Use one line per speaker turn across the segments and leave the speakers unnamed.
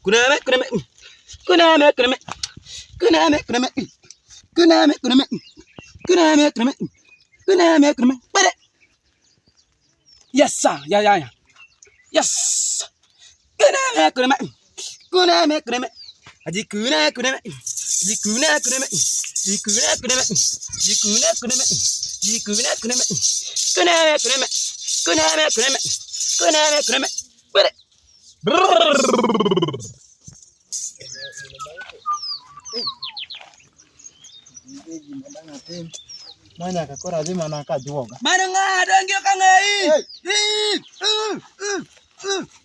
Kuneme, kuneme. Kuneme, kuneme. Kuneme, kuneme. Kuneme, kuneme. Kuneme, kuneme. Kuneme, kuneme. Kwere. Yes, sir. Yeah, yeah, yeah. Yes. Kuneme, kuneme. Kuneme, kuneme. Aji kune, kuneme. Ji kune, kuneme. Ji kune, kuneme. Ji kune, kuneme. Ji kune, kuneme. Kuneme, kuneme. Kuneme, kuneme. Kuneme, kuneme. Kwere.
Ma nyaka koro adhi mana kajuoga.
Mano ng'a dongi ok ang'eyi.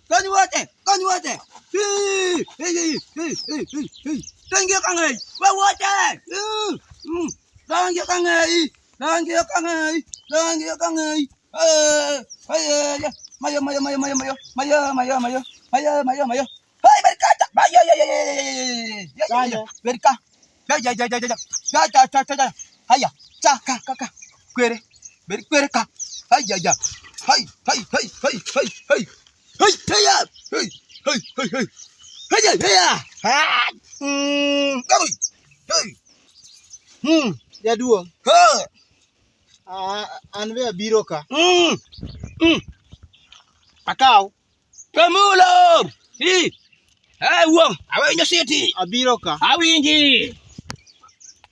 Kony wuoche, kony wuoche. Dongi ok ang'eyi. We wuoche. Dongi ok ang'eyi. Dongi ok ang'eyi. Dongi ok ang'eyi. Mayo, mayo, mayo, mayo, mayo, mayo, mayo, mayo, mayo, mayo, mayo. Hey, berkata. Mayo, yo, yo, yo, yo, yo, yo. Berka. Ya, ya, ya, ya, ya. Ya, ya, ya, ya, ya. Haya, cha, ka, ka, ka. Kwere. Ber, kwere ka. Hay, ya, ya. Hay, hay, hay, hay, hay, hay. Hey, hey, ya. Hey, hey, hey, hey. Hey, ya, hey, ya. Ha. Hey. Hey.
Jaduong',
Ha.
an be abiro ka.
Akaw. Kamulo. Hi. Hey, wuo. Awinjo siti.
Abiro ka.
Awinji.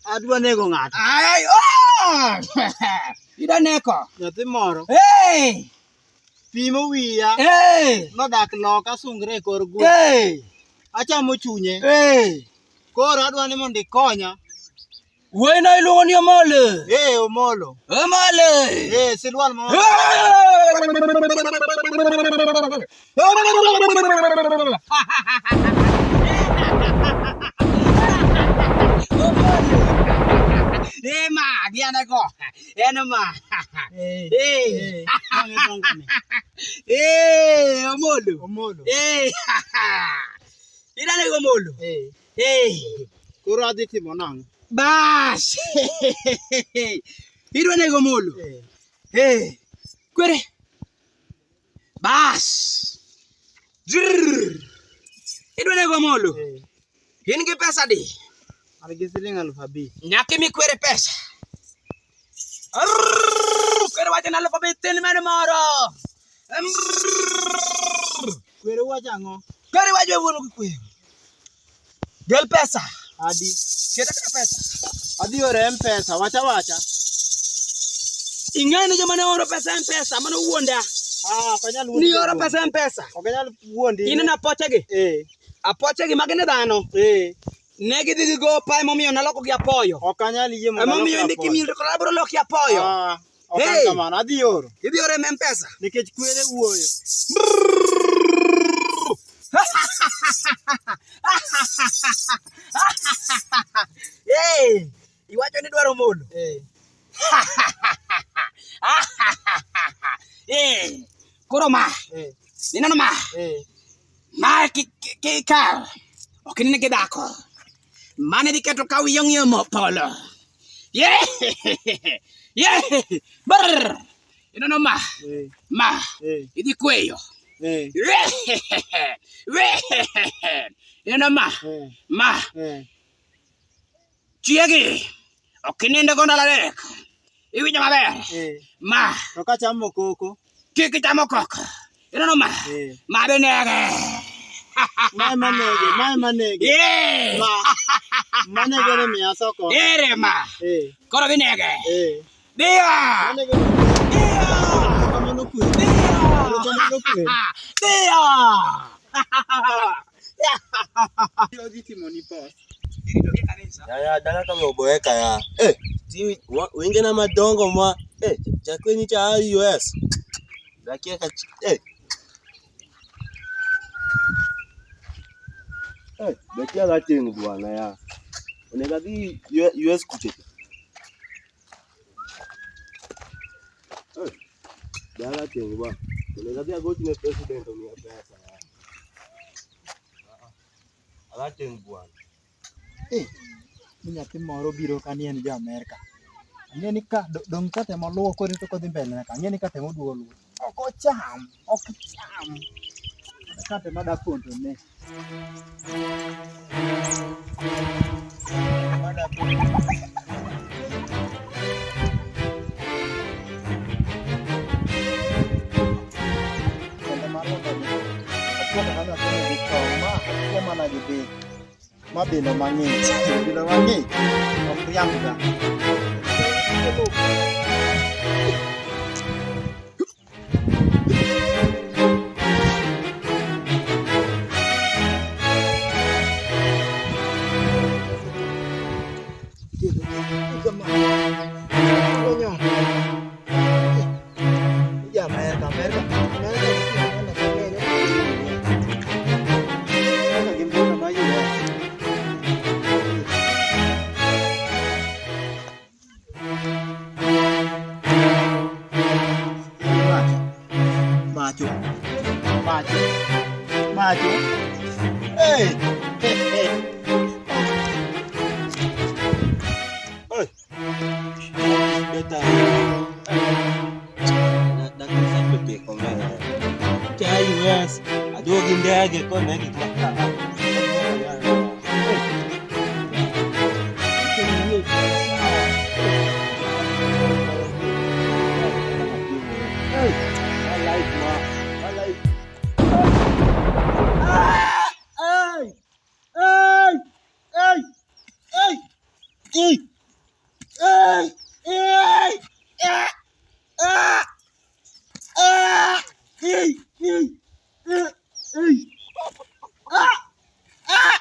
Adwa nego ng'ato.
Ay, oh! Ida neko.
Nyathi moro.
Hey!
Pimo wiya.
Hey!
Nodak loka sungre e kor gweng'.
Hey!
Achamo chunye.
Hey!
Koro adwa ni mondo ikonya.
Wuoyi no iluongo ni Omolo.
Eh, Omolo.
Omolo.
Eh, silwal ma
Eh, ma, giana go. En ma.
Eh.
Eh.
Eh, wang'e dongo ni.
Eh, Omolo.
Omolo.
Eh. Ida nego Omolo.
Eh.
Eh.
Koro adhi timo nang'o?
Bas. Idwa nego Omolo.
Eh.
Eh. Kwere. Bas. Zrrr. Idwa nego Omolo.
Eh.
In gi pesa di?
An gi siling 5,000.
Nyaka imi kwere pesa. Arrrr. Kwere wacho ni 5,000 tin mano moro. Arrrr.
Kwere wacho ang'o?
Kwere wacho e wuon gi kwere. Gel pesa.
Adi.
Ket aketa pesa.
Adhi oro M-Pesa, wacha wacha.
Ing'e ni joma ne oro pesa M-Pesa mano wuonda.
Ah, ok anyal wuondi.
Ni oro pesa M-Pesa.
Ok anyal wuondi.
Ineno apochegi?
Eh.
Apochegi magi ne dhano.
Eh.
Ne gidhi gigo pa emomiyo naloko gi apoyo.
Ok anyal yie mondo
Emomiyo
alok
in be
apoyo.
kimil to abiro loki apoyo.
Ah, ok an
Hey.
kamano, adhi oro.
Idhi oro M-Pesa.
Nikech kwere wuoyo.
Hey, iwacho ni idwaro molo.
Eh.
Eh, koro ma,
Eh.
ineno ma,
Eh.
ma kikawo, ok inine gi dhako. Mane dhi keto ka wiyi ong'iyo mo polo. Yeah! Yeah! Brr! Ineno ma,
Eh.
ma,
Eh.
idhi kweyo.
Eh.
Ineno ma,
Eh.
ma,
Eh.
chiegi, ok inind go ndalo adek. Iwinjo maber?
Eh.
Ma,
To kachamo koko.
kik ichamo koko. Ineno ma,
Eh.
ma be nege.
Ma ema nege, ma ema nege.
Eh!
Ma. Manege ni miya soko.
Ere ma,
Eh.
koro dhi nege.
Eh.
Dhiyo!
Manege ni
Dhiyo!
Erokamano kwere.
Dhiyo!
Erokamano kwere.
Dhiyo!
Odhi timoni post.
Ya ya dala kama uboeka ya. Eh, ti wenge na madongo mwa. Eh, cha kwenye cha US. Dakika eh. Eh, dakika la tena bwana ya. Unaweza di US kucheka. Eh, dala tena bwana. Unaweza di agoti ne president ni pesa ya. Ala tena bwana.
Eh, ni nyathi moro biro ka ni en ja Amerka. Ang'e ni ka dong' ka temo luwo korito kodhi mbele nyaka ang'e ni ka temo duogo luwo. Ok ocham, ok cham. Kate ma da pondo ne. Achwo mana gi bith. Ma bilo mang'ich. Bilo mang'ich. Ok riambga. Macho. Macho. Macho. Hey! Hey, hey.
Hey. Better. That is a pepe komera. Cha US. Aduogi ndege kone gik ma. Hey, I like ma. I like. Ah! Hey! Hey! Hey! Hey! Hey! Hey! Hey! Ah! Ah! Ah! Hey! Hey! Hey! Hey! Ah! Ah!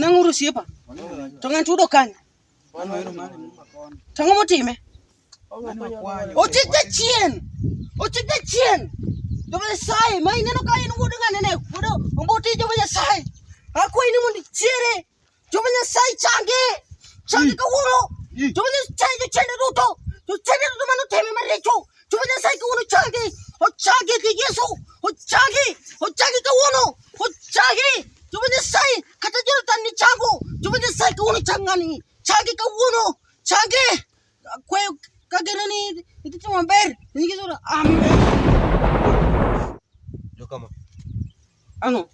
Nang'uru osiepa. To ng'ani tudo kanye? To ang'o motime? Ochik jachien! Ochik jachien! Jehova Nyasaye, ma ineno ka in wuod ng'ane ne, wuod ombuti Jehova Nyasaye. Akwayi ni mondo ichiere. Jehova Nyasaye change. Change kawuono. Jehova Nyasaye jochiende duto. Jochiende duto mane otime maricho. Jehova Nyasaye kawuono change. Ochange gi Yesu. Ochange. Ochange kawuono. Ochange. Jehova Nyasaye kata Jonathan ni chango. Jehova Nyasaye kawuono chang ng'ani. Change kawuono. Change. Akwayo kageno ni idhi timo maber. Nying Yesu. Amen.
Jokama.
Ang'o?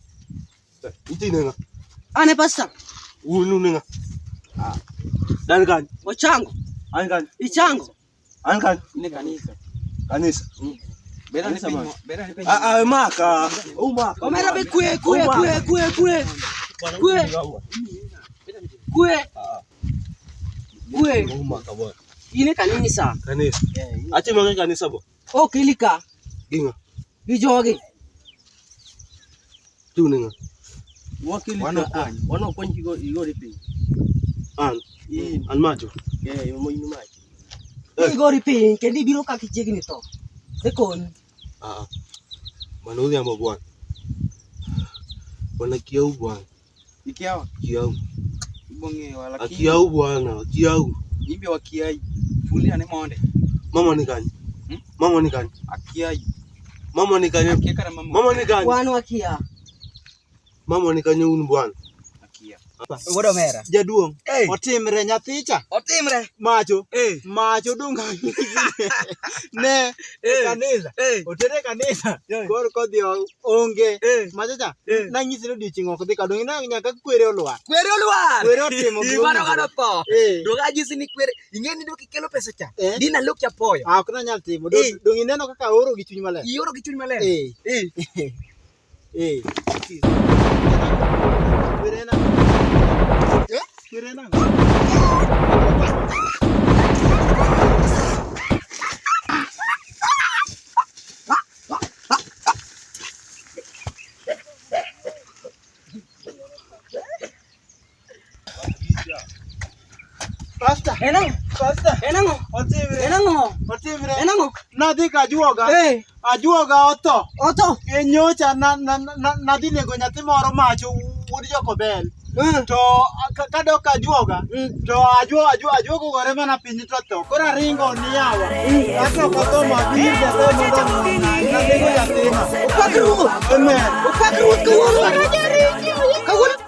Nitie ng'a?
An e pastor.
Un un ng'a? Dan kany?
Ochango.
An kany?
Ichango.
An kany?
Ne kanisa.
Kanisa.
Bera
Kanisa
ni
man.
piny. Bera ni piny.
Ah ah maka. Oh maka.
Omera be kwe kwe kwe kwe kwe. Kwe. Kwe. Kwe.
Oh maka bwana.
In e kanisa.
Kanisa. Atimo ke kanisa bo.
Ok ilika.
Ginga.
Gi jogi.
Tu ninga.
Wakili wano kony kigo igori piny.
An.
In.
An macho.
Eh, mo in macho.
Igori piny kendo ibiro ka kichiegni tho. Sekonyi.
Ah ah. Bwana udhiambo bwana. Bwana kiau bwana.
Ikiawa
Kiau.
ibong'eyo lakini
Akiau bwana, akiau.
imbe wakiai. Fundi ane monde.
Mama ni kany?
Hmm?
Mama ni kany?
Akiai.
Mama ni kanye?
Akia kara mama.
Mama ni kany?
Wan wakia.
Mama ni kanye un bwana?
Akia.
Wuod omera.
Jaduong',
Hey.
otimre nyathicha.
Otimre.
Macho.
Eh.
Macho dong' ne e kanisa.
Eh.
Otere kanisa.
Eh.
Koro kodhi onge.
Eh.
Macho cha.
Eh.
Nanyisi ni odiochieng' ok dhi ka dong' ineno nyaka kwere olwar.
Kwere olwar.
Kwere otimo gima
Mano
owinjore.
kano tho.
Eh.
Dog anyisi ni kwere ing'e ni dok ikelo pesa cha.
Eh.
Dina lok cha poyo.
Ah, ok nanyal timo.
Eh.
Dong' ineno kaka aoro gi chuny maler.
Ioro gi chuny maler.
Eh.
Eh.
Eh. Kwere na. Eh? Kwere na. Pastor,
En ang'o?
pastor,
En ang'o?
otimre,
En ang'o?
otimre.
En ang'o?
Nadhi ka ajuoga.
Eh.
Ajuoga otho.
Otho.
E nyocha na na na nadhi nego nyathi moro macho wuod Jokobel.
Eh.
To kadok ka ajuoga to ajuoga ogore mana piny to tho. Koro aringo ni yawa. Ato ok otho ma dhi ir Nyasaye mondo ong'wonna. Nanego nyathina.
Opak Ruoth.
Amen.
Opak Ruoth kawuono. Kawuono.